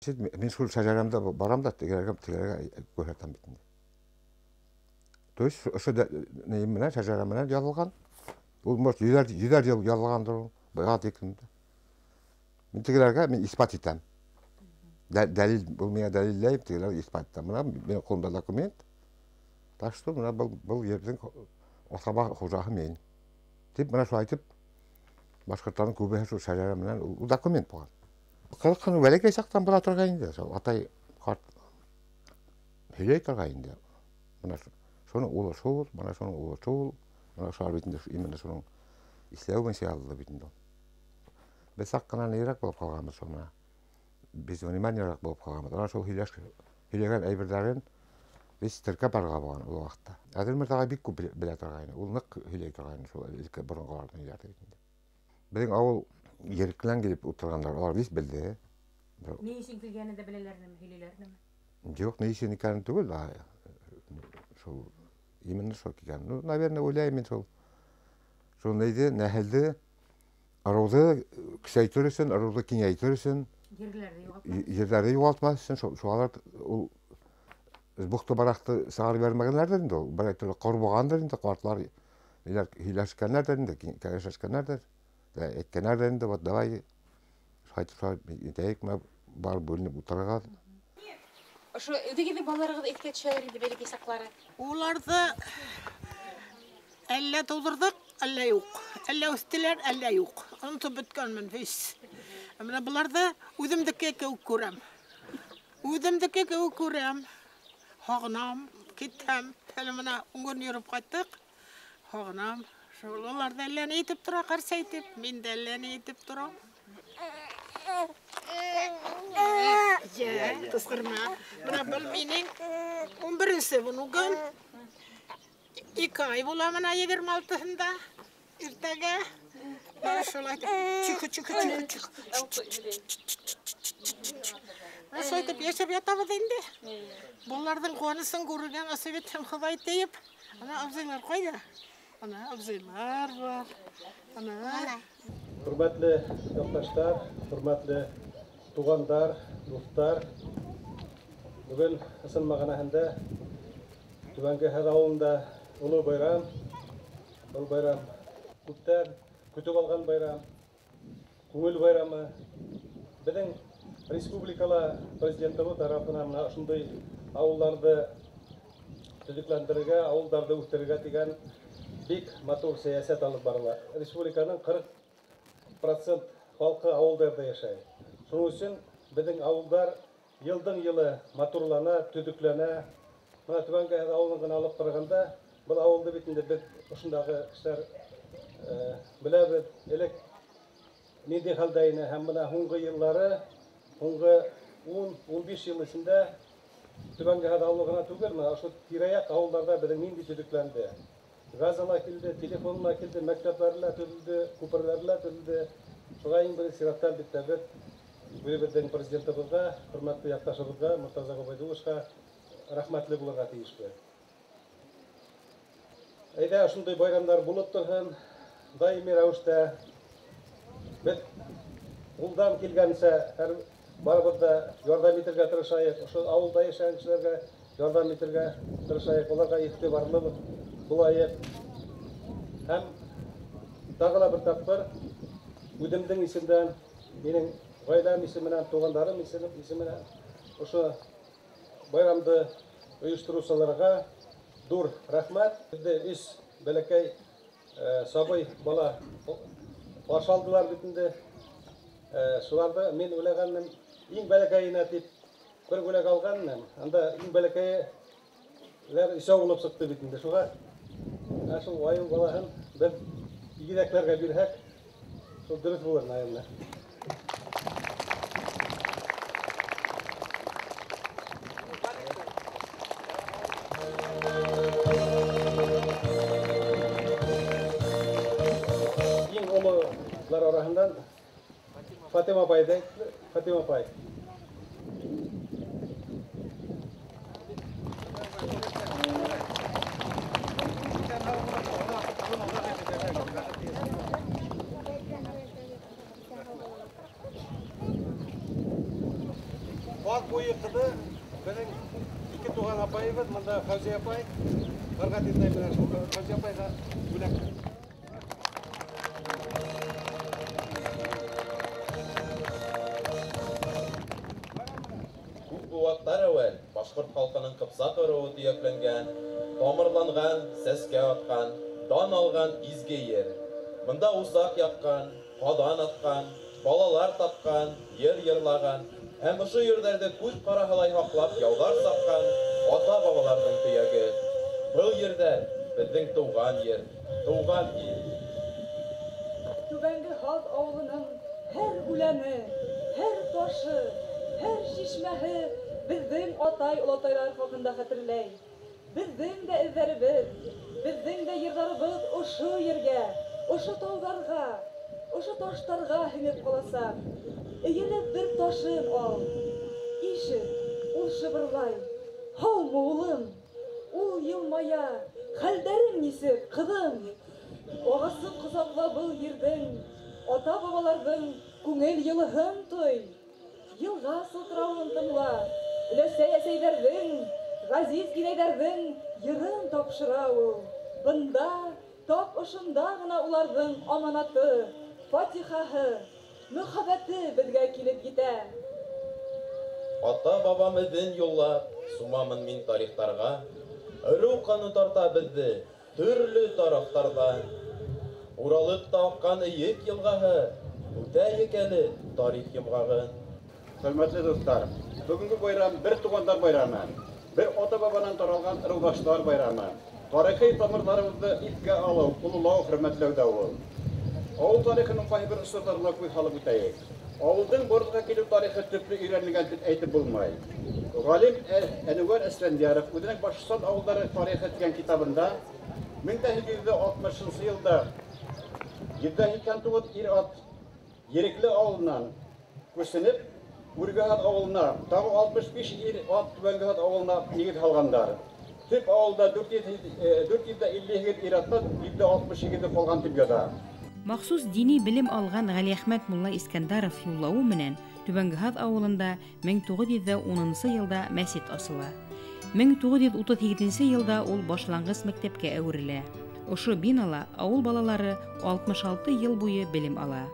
Мин шул шәжәрәмдә барам да тегеләргә күрһәтәм бит инде. То есть ошо ни менән шәжәрә менән яҙылған. Ул может йөҙәр йыл яҙылғандыр ул, быға тиклем. Мин тегеләргә мин исбат итәм. Дәлил, был миңә дәлилләйем, тегеләргә исбат итәм. Бына минең ҡулымда документ. Так что бына был ерҙең аҫаба хужаһы мин. Тип бына шулай итеп башҡорттарҙың күбеһе шул шәжәрә менән ул документ булған. Ҡыҙыҡһыныу бәләкәй саҡтан була торған инде. Шул атай ҡарт һөйләй торған инде. Бына шуның улы шул, бына шуның улы шул, бына шулар бит инде именно шуның исләү буйынса яҙылды бит инде. Беҙ саҡ ҡына нейерәк булып ҡалғанбыҙ шул менән. Без вниманияраҡ булып ҡалғанбыҙ. Ана шул һөйләгән әйберҙәрен беҙ теркәп барырға булған ул ваҡытта. Әҙел Мырҙағай бик күп белә торғайны. Ул ныҡ һөйләй торғайны шул элекке боронғоларҙың һөйләрҙе бит инде. Беҙҙең ауыл ерекленән килеп ултырғандар, улар бик белде. Ни өсөн килгәнен дә беләләрме, һөйләйләрме? Юҡ, ни өсөн икәнен түгел, шул именно шул килгән. Ну, наверное, уйлайым мин шул. Шул нейҙе, нәһелде, ырыуҙы көсәйтер өсөн, ырыуҙы киңәйтер өсөн, Ерләрҙе юғалтмаҫ. Ерҙәрҙе юғалтмаҫ өсөн, шулар ул бухты-бараҡты сығарып бәрмәгәндәрҙер инде ул. Берәй төрлө ҡорбоғандыр инде, ҡартлар һөйләшкәндәрҙер инде, кәңәшләшкәндәрҙер, әйткәндәрҙер инде, вот давай, шулай итеп, шулай итәйек, менә бар бүленеп ултырырға. Ошо үҙегеҙҙең балаларығыҙ иҫкә төшәлер инде бәләкәй саҡлары. Уларҙы әллә тыуҙырҙыҡ, әллә юҡ. Әллә үҫтеләр, әллә юҡ. Онотоп бөткәнмен, вис. Ә менә быларҙы үҙемдеке кеүек күрәм. Үҙемдеке кеүек күрәм. Һағынам, китәм. Әле менә ун көн йөрөп ҡайттыҡ. Һағынам. Шул улар ҙа әллә ни итеп тора, ҡарсы әйтеп. Мин дә әллә ни итеп торам. Йә, ҡысҡырма. Бына был минең ун беренсе внугым. Ике ай була бына егерме алтыһында. Иртәгә. Менә шулай итеп, чихы, чихы, чихы, чихы. Менә шулай итеп йәшәп ятабыҙ инде. Балаларҙың ҡыуанысын күрергә насип итһен Хоҙай тиеп. Ана абзыйлар ҡайҙа? Ана абзыйлар бар. Ана. Хөрмәтле яҡташтар, хөрмәтле туғандар, дуҫтар. Бөгөн ысын мәғәнәһендә Түбәнге Һәҙ ауылында оло байрам. Был байрам күптәр көтөп алған байрам, күңел байрамы. Беҙҙең республикала президентыбыҙ тарафынан мына ошондай ауылдарҙы төҙөкләндерергә, ауылдарҙы үҫтерергә тигән бик матур сәйәсәт алып барыла. Республиканың 40% халҡы ауылдарҙа йәшәй. Шуның өсөн беҙҙең ауылдар йылдың йылы матурлана, төҙөкләнә. Бына Түбәнге Һәҙ ауылын ғына алып ҡарағанда, был ауылды бит инде беҙ ошондағы кешеләр беләбеҙ, элек ниндәй хәлдә ине һәм бына һуңғы йыллары, һуңғы ун-ун биш йыл эсендә Түбәнге Һәҙ ауылы ғына түгел, бына ошо тирә-яҡ ауылдарҙа беҙҙең ниндәй төҙөкләнде. Газы ла килде, телефон ла килде, мәктәпләр лә төҙөлдө, күперләр лә төҙөлдө. Шуға иң беренсе сираттан бит тә беҙ үҙебеҙҙең президентыбыҙға, хөрмәтле яҡташыбыҙға, Мортаза Ғөбәйҙулловичҡа рәхмәтле булырға тейешбеҙ. Әйҙә, ошондай байрамдар булып торһон, даими рәүештә. Беҙ ҡулдан килгәнсә һәр барыбыҙ ҙа ярҙам итергә тырышайыҡ, ошо ауылда йәшәгән кешеләргә ярҙам итергә тырышайыҡ, уларға иғтибарлы булайыҡ. Һәм тағы ла бер тапҡыр үҙемдең исемдән, минең ғаиләм исеменән, туғандарым исеменән ошо байрамды ойоштороусыларға ҙур рәхмәт. Беҙҙе өс бәләкәй сабый бала ҡаршы алдылар бит инде. Шуларҙы мин уйлағаным, иң бәләкәйенә тип бер бүләк алғанмын. Анда иң бәләкәйләр өсәү булып сыҡты бит инде. Шуға ә шул айыу балаһын беҙ игеҙәктәргә бирһәк, шул дөрөҫ булыр, наверное. Иң ололар араһынан Фатима апай ҙа әйтте. Фатима апай. Ҡаҙ буйы ҡыҙы беҙҙең ике туған апайыбыҙ, мында Фәүзиә апай, Фәрғәт инәй менән Фәүзиә апайға бүләк. Күп быуаттар әүәл башҡорт халҡының ҡыпсаҡ ырыуы төйәкләнгән, тамырланған, сәскә атҡан, дан алған изге ер. Бында усаҡ яҡҡан, ҡаҙан атҡан, балалар тапҡан, ер йырлаған һәм ошо ерҙәрҙе күҙ ҡараһылай һаҡлап яуҙар сапҡан ата-бабаларҙың төйәге. Был ерҙәр беҙҙең тыуған ер, тыуған ил. Түбәнге Һаҙ ауылының һәр үләне, һәр ташы, һәр шишмәһе беҙҙең атай-олатайлар хаҡында хәтерләй. Беҙҙең дә эҙҙәребеҙ, беҙҙең дә йырҙарыбыҙ ошо ергә, ошо тауҙарға, ошо таштарға һеңеп ҡаласаҡ. Эйелеп бер ташын ал, ишет, ул шыбырлай. Һаумы, улым? Ул йылмая. Хәлдәрең нисек, ҡыҙым? Ағасын ҡосаҡла был ерҙең, ата-бабаларҙың күңел йылыһын той. Йылға сылтырауын тыңла, өләсәй-әсәйҙәрҙең, ғәзиз инәйҙәрҙең йырын тапшыра ул. Бында, тап ошонда ғына уларҙың аманаты, фатихаһы, мөхәббәте беҙгә килеп етә. Ата-бабам эҙен юллап, сумамын мин тарихтарға. Ырыу ҡаны тарта беҙҙе төрлө тарафтарҙан. Уралып та аҡҡан Эйек йылғаһы, үтәйек әле тарих йомғағын. Хөрмәтле дуҫтар, бөгөнгө байрам бер туғандар байрамы, бер ата-бабанан таралған ырыуҙаштар байрамы. Тарихи тамырҙарыбыҙҙы иҫкә алыу, ололау, хөрмәтләү ҙә ул. Ауыл тарихының ҡайһы бер осорҙарына күҙ һалып үтәйек. Ауылдың барлыҡҡа килеү тарихы төплө өйрәнелгән тип әйтеп булмай. Ғалим Әнүәр Әсфәндияров үҙенең Башҡортостан ауылдары тарихы тигән китабында 1860 йылда 189 ир-ат Ерекле ауылынан күсенеп Үргәһаҙ ауылына, тағы 65 ир-ат Түбәнгеһаҙ ауылына нигеҙ һалғандар. Төп ауылда 458 ир-аттан 168-е ҡалған тип яҙа. Махсус дини белем алған Ғәлиәхмәт мулла Искәндәров юллауы менән Түбәнгеһаҙ ауылында 1910 йылда мәсет асыла. 1938 йылда ул башланғыс мәктәпкә әүерелә. Ошо бинала ауыл балалары 66 йыл буйы белем ала.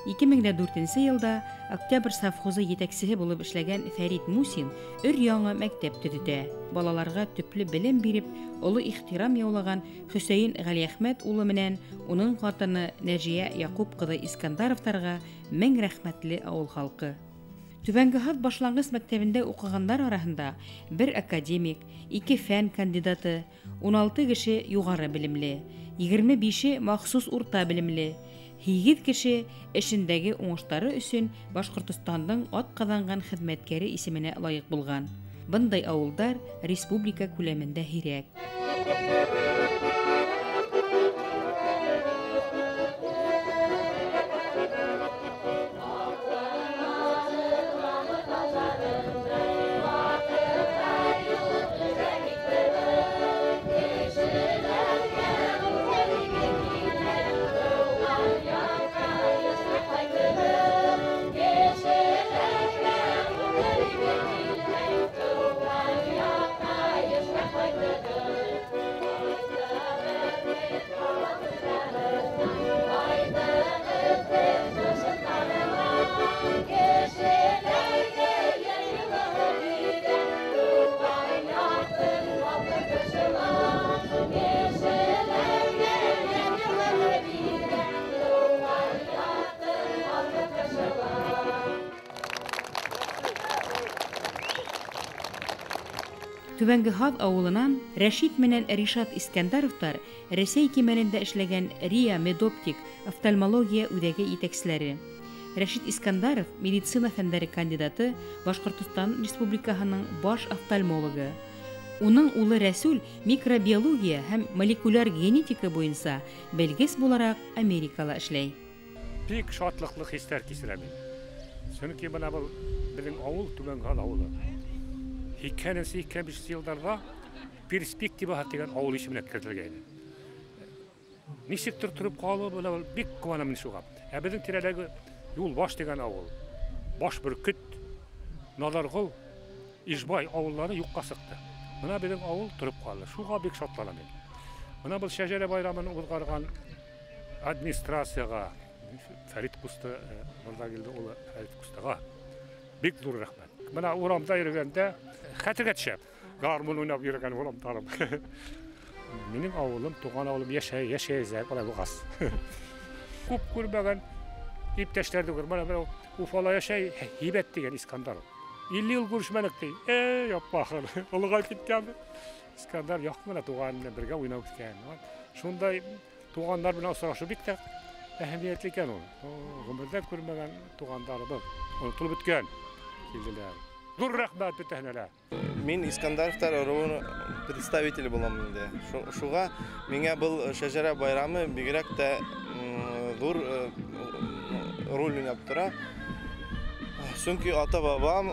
2004 йылда Октябрь совхозы етәксеһе булып эшләгән Фәрит Мусин өр-яңы мәктәп төҙөтә. Балаларға төплө белем биреп, оло ихтирам яулаған Хөсәйен Ғәлиәхмәт улы менән уның ҡатыны Нәжиә Яҡуп ҡыҙы Искандаровтарға мең рәхмәтле ауыл халҡы. Түбәнгеһаҙ башланғыс мәктәбендә уҡығандар араһында бер академик, 2 фән кандидаты, 16 кеше юғары белемле, 25-е махсус урта белемле, 8 кеше эшендәге уңыштары өсөн Башҡортостандың атҡаҙанған хеҙмәткәре исеменә лайыҡ булған. Бындай ауылдар республика күләмендә һирәк. Түбәнгеһаҙ ауылынан Рәшит менән Ришат Искәндәровтар Рәсәй кимәлендә эшләгән РИА Медоптик офтальмология үҙәге етәкселәре. Рәшит Искәндәров медицина фәндәре кандидаты, Башҡортостан Республикаһының баш офтальмологы. Уның улы Рәсүл микробиология һәм молекуляр генетика буйынса белгес булараҡ Америкала эшләй. Бик шатлыҡлы хистәр кисерәм мин. Сөнки бына был беҙҙең ауыл Түбәнгеһаҙ ауылы. 2005 йылдарҙа перспективаһы тигән ауыл исеменә керетелгәйне. Нисектер тороп ҡалыу бына был бик ҡыуанам мин шуға. Ә беҙҙең тирәләге Юлбаш тигән ауыл, Баш Бөркөт, Наҙарғол, Ишбай ауыллары юҡҡа сыҡты. Бына беҙҙең ауыл тороп ҡалды. Шуға бик шатланам мин. Бына был шәжәрә байрамын уҙғарған администрацияға, Фәрит Ҡусты, Мырҙагилде улы Фәрит Ҡустыға бик ҙур рәхмәт. Бына урамда йөрөгәндә хәтергә төшә. Гармун уйнап йөрөгән урамдарым. Минең ауылым, туған ауылым йәшәйәсәк, улай булғас. Күп күрмәгән иптәштәрҙе күр. Бына Уфала йәшәй, һибәт тигән Искандар. 50 йыл күрешмәнек ти. Эй, яппахыр, олоғайып киткән. Искандар яҡын ғына туғаны менән бергә уйнап үҫкән. Шундай туғандар менән осрашыу бик тә әһәмиәтле икән ул. Ғүмерҙә күрмәгән туғандарыбыҙ онотолоп бөткән килделәр. Ҙур рәхмәт бөтәһенә лә. Мин Искандаровтар ырыуының представителе булам инде. Шуға миңә был шәжәрә байрамы бигерәк тә ҙур роль уйнап тора. Сөнки ата-бабам,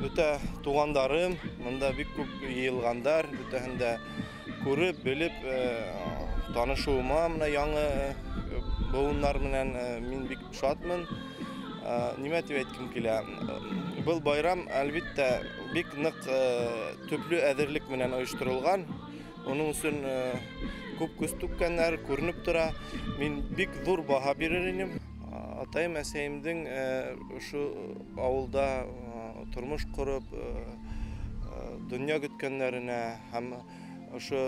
бөтә туғандарым мында бик күп йыйылғандар, бөтәһен дә күреп, белеп, танышыуыма мына яңы быуындар менән мин бик шатмын. Нимә тип әйткем килә? Был байрам, әлбиттә, бик ныҡ төплө әҙерлек менән ойошторолған. Уның өсөн күп көс түккәндәр күренеп тора. Мин бик ҙур баһа бирер инем. Атайым, әсәйемдең ошо ауылда тормош ҡороп, донъя көткәндәренә һәм ошо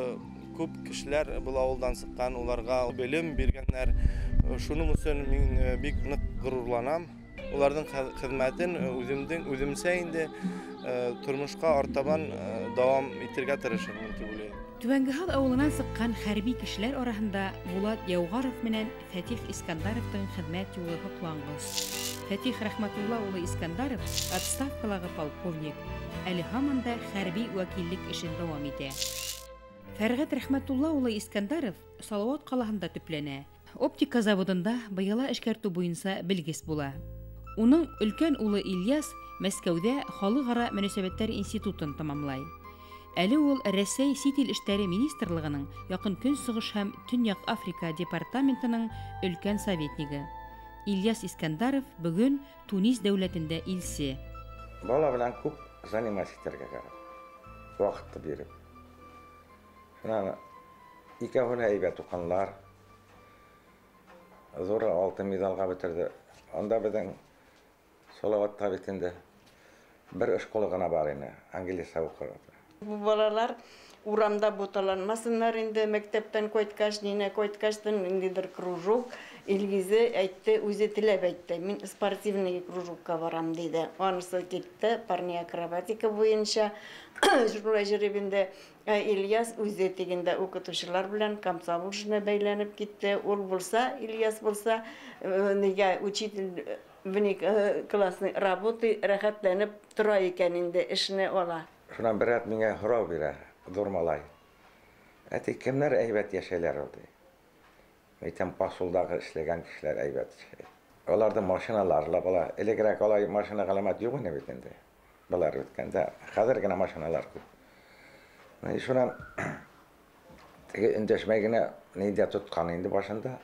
күп кешеләр был ауылдан сыҡҡан, уларға белем биргәндәр. Шуның өсөн мин бик ныҡ ғорурланам. Уларҙың хеҙмәтен үҙемсә инде тормошҡа артабан дауам итергә тырышырмын тип уйлайым. Түбәнге Һаҙ ауылынан сыҡҡан хәрби кешеләр араһында Булат Яуғаров менән Фәтих Искандаровтың хеҙмәт юлы һоҡланғыс. Фәтих Рәхмәтулла улы Искандаров отставкалағы полковник, әле һаман да хәрби вәкиллек эшен дауам итә. Фәрғәт Рәхмәтулла улы Искандаров Салауат ҡалаһында төпләнә. Оптика заводында быяла эшкәртеү буйынса белгес була. Уның өлкән улы Ильяс Мәскәүҙә Халыҡ-ара мөнәсәбәттәр институтын тамамлай. Әле ул Рәсәй сит ил эштәре министрлығының Яҡын Көнсығыш һәм Төньяҡ Африка департаментының өлкән советнигы. Ильяс Искандаров бөгөн Тунис дәүләтендә илсе. Бала менән күп заниматься итергә кәрәк. Ваҡытты биреп. Шунан икәүһе лә һәйбәт уҡынылар. Ҙур алтын миҙалға бөтөрҙө. Анда беҙҙең Салауатта бит инде бер школа ғына бар ине, английса уҡыр. Бу балалар урамда буталанмасыннар инде, мәктәптән ҡайтҡас, нине ҡайтҡастан ниндәйҙер кружок. Илгизе әйтте, үҙе теләп әйтте, мин спортивный кружокка барам диде. Анысы китте, парный акробатика буйынса. Шулай йөрөп инде Ильяс үҙе тигәндә уҡытыусылар белән комсомол эшенә бәйләнеп китте. Ул булса, Ильяс булса, нигә учитель вне классной работы рәхәтләнеп тора икән инде, эшенә ала. Шунан бер рәт миңә һорау бирә, ҙур малай. Әти, кемдәр әйбәт йәшәйләр ул, ти. Әйтәм, посулдағы эшләгән кешеләр әйбәт йәшәй. Уларҙың машиналары ла була. Элегерәк улай машина ғәләмәт юҡ ине бит инде. Былар үткәндә, хәҙер генә машиналар күп. Шунан теге өндәшмәй генә ниндәй тотҡан инде башында.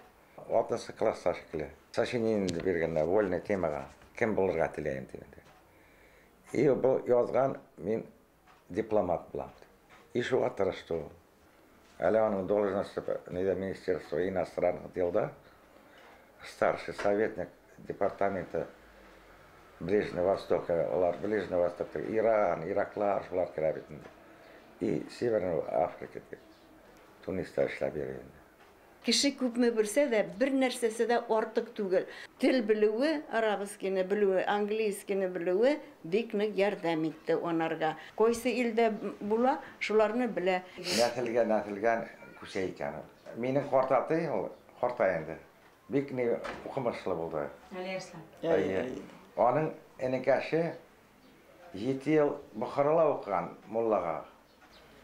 6-нсы класста шикелле. Сочинение биргәндә вольный темаға кем булырға теләйем тигәндә. И был яҙған мин дипломат булам. И шуға тырышты ул. Әле уның должности нидә Министерство иностранных делда старший советник департамента Ближнего Востока, улар Ближнего Востокта, Иран, Ираклар, шулар керә бит инде. И Северная Африка дип, Туниста эшләп йөрөй инде. Кеше күпме белсә дә, бер нәрсәсе дә артык түгел. Тел белүе, арабскийны белүе, английскийны белүе бик нык ярҙам итте онарға. Ҡайсы илдә була, шуларны белә. Нәҫелгә нәҫелгә күсә икән ул. Минең ҡартатай ул, ҡартай инде. Бик ни уҡымышлы булды. Әле Арслан. Эйе. Аның энекәше 7 йыл Бохарала уҡыған муллаға.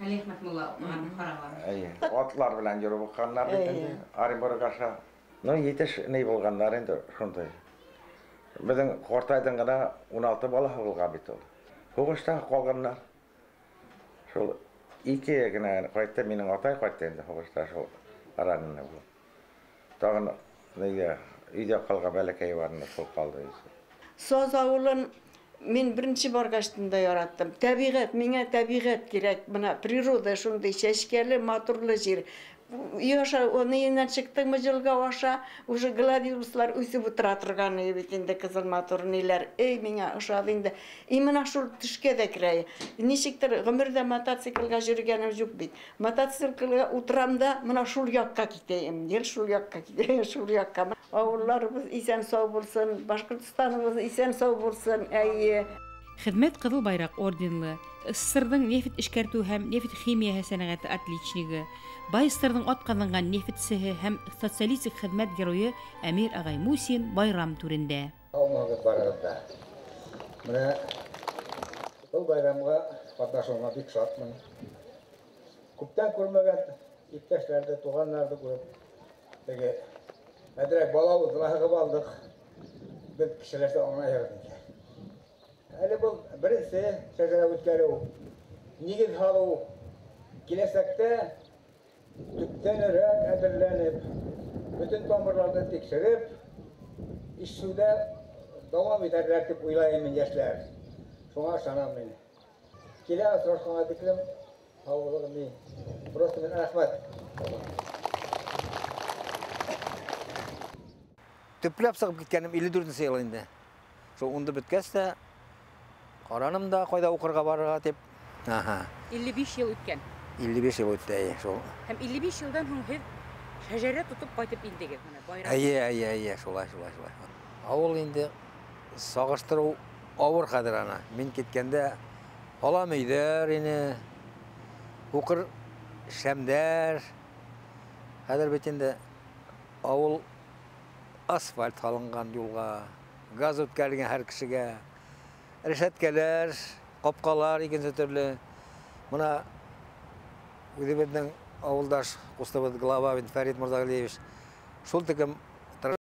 Әлиәхмәт мулла уҡыған Бохарала. Эйе. Атлар белән йөрөп уҡығаннар бит инде, Оренбург аша. Ну, етеш ни булғаннар инде шундай. Беҙҙең ҡартайҙың ғына 16 балаһы булған бит ул. Һуғышта ҡалғаннар. Шул ике генә ҡайтты, минең атай ҡайтты инде һуғышта шул раненый булып. Тағын нигә өйҙә ҡалған бәләкәй бар ине, шул ҡалды. Соз ауылын Мин беренче баргачтын да яраттым. Тәбиғәт, миңә тәбиғәт кирәк. Бына природа шундай сәскәле, матурлы җир. Өй аша, уны чыктыңмы җылга аша, уже гладиолуслар үсеп утыра торган бит инде, кызыл матур ниләр. Эй, миңа ошады инде. И менә шул төшкә дә керә. Ничектер гомердә мотоциклга йөргәнем юк бит. Мотоциклга утырам да, менә шул якка китәем. Гел шул якка китәем, шул якка. Авылларыбыз исән сау булсын, Башкортостаныбыз исән сау булсын. Әйе. Хеҙмәт Ҡыҙыл Байраҡ орденлы, СССРҙың нефть эшкәртеү һәм нефть химияһы сәнәғәте отличнигы, БАССРҙың атҡаҙанған нефтсеһе һәм социалистик хеҙмәт геройы Әмир ағай Мусин байрам түрендә. Һаумыһығыҙ барығыҙ да. Менә был байрамға ҡатнашыуыма бик шатмын. Күптән күрмәгән иптәштәрҙе, туғандарҙы күреп, теге әҙерәк балауыҙ һығып алдыҡ. Беҙ кешеләрсә аңлайбыҙ инде. Әле был беренсе шәжәрә үткәреү, нигеҙ һалыу, киләсәктә төптәнерәк әҙерләнеп, бөтөн тамырларҙы тикшереп, ишеүҙә дауам итәрләр тип уйлайым мин, йәшләр. Шуңа ышанам мин. Килә осрашҡанға тиклем һау булығыҙ ни. Просто мин рәхмәт. Төпләп сығып киткәнем 54 йыл инде. Шул унды бөткәс тә ҡараным да ҡайҙа уҡырға барырға тип. Аһа. 55 йыл үткән. 55 йыл үтте, әйе, шул. Һәм 55 йылдан һуң һеҙ шәжәрә тотоп ҡайтып индегеҙ менә байрам. Әйе, әйе, әйе, шулай, шулай, шулай. Ауыл инде сағыштырыу ауыр хәҙер ана. Мин киткәндә һалам өйҙәр ине, һуҡыр шәмдәр. Хәҙер бит инде ауыл асфальт һалынған юлға, газ үткәрелгән һәр кешегә, рәшәткәләр, ҡапҡалар икенсе төрлө. Бына үҙебеҙҙең ауылдаш ҡустыбыҙ глава бит Фәрит Мырҙағәлиевич шул тиклем